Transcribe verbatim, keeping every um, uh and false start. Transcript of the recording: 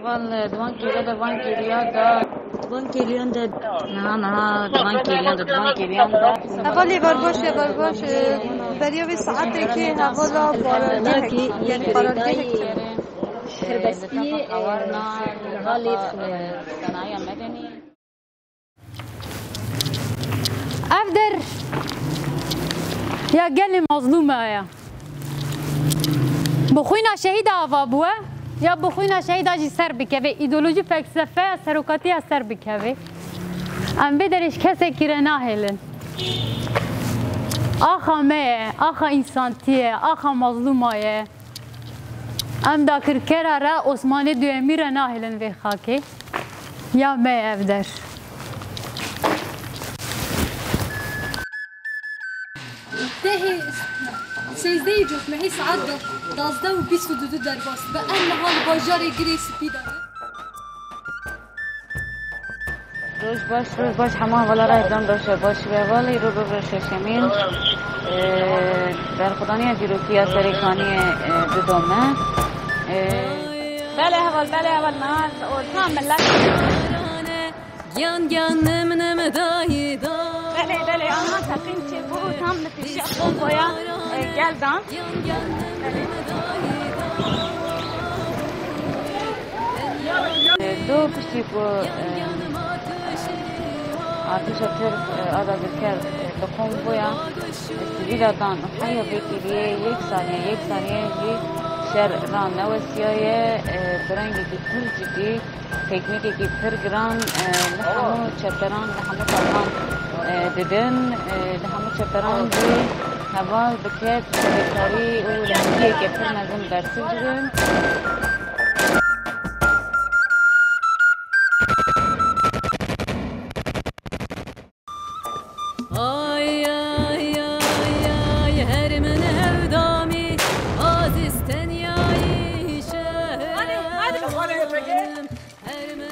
Heval, di van kêlê de, van kêliya de. Van kêliyan de. Niha, niha, di van kêliyan de, di van kêliyan de. Hevalê, barbaş e, barbaş e. Beriya vê saetê kê hevala barajê hek, yani barajê hek. Serbestiyê, e, hevalê, e, sanayiya medenî. Ev der ya gelê mazlûma ye. Bi xwîna şehîda ava bûye, ya bi xwîna şehîda jî ser bikeve, îdeolojî felsefeya serokatiya ser bikeve. Em vê derê ji kesekî re nahêlin. Axa me ye, axa însantiyê ye, axa mazlûma ye. Em dakirkera re Osmanê Duyemî re nahêlin vê xakê. Ya me ev der. Dehê sêzdehê cotmehê saet da-, dazdeh û bîst û du derbas bi em niha li bajarê Girê Spî de ne. Roj baş, roj baş hema hevala re hevdan roj baş ve hevalê ro ro roj şeşemîn. Ee, berxwedaniya dîrokiya serêkaniyê, e, didome. Ee, Belê heval, belê heval, niha orta millet. Gyan gyan nem nem dayê da. Belê, belê, ana teqîn çêbû, tam li pêşiya konvoya, e, gel dan. E, do piştî ku, e, artêşa Tirk, e, a dagirker, e, li konvoya, e, sivîla dan heya vê kêliyê yek saniye, yek saniye jî şer ranewestiyaye, e, bi rengekî pir cidî. Teknîkekî pir giran, e, li hemû çeperan, li hemû tevhan, e, didin. E, li hemû çeperan jî heval bi ked, şevekarî û lehçiyeke pir mezin bersiv dibin. Ay, ay, ay, ay, her min hevdamî, aziz tenyayî şehrim. Her min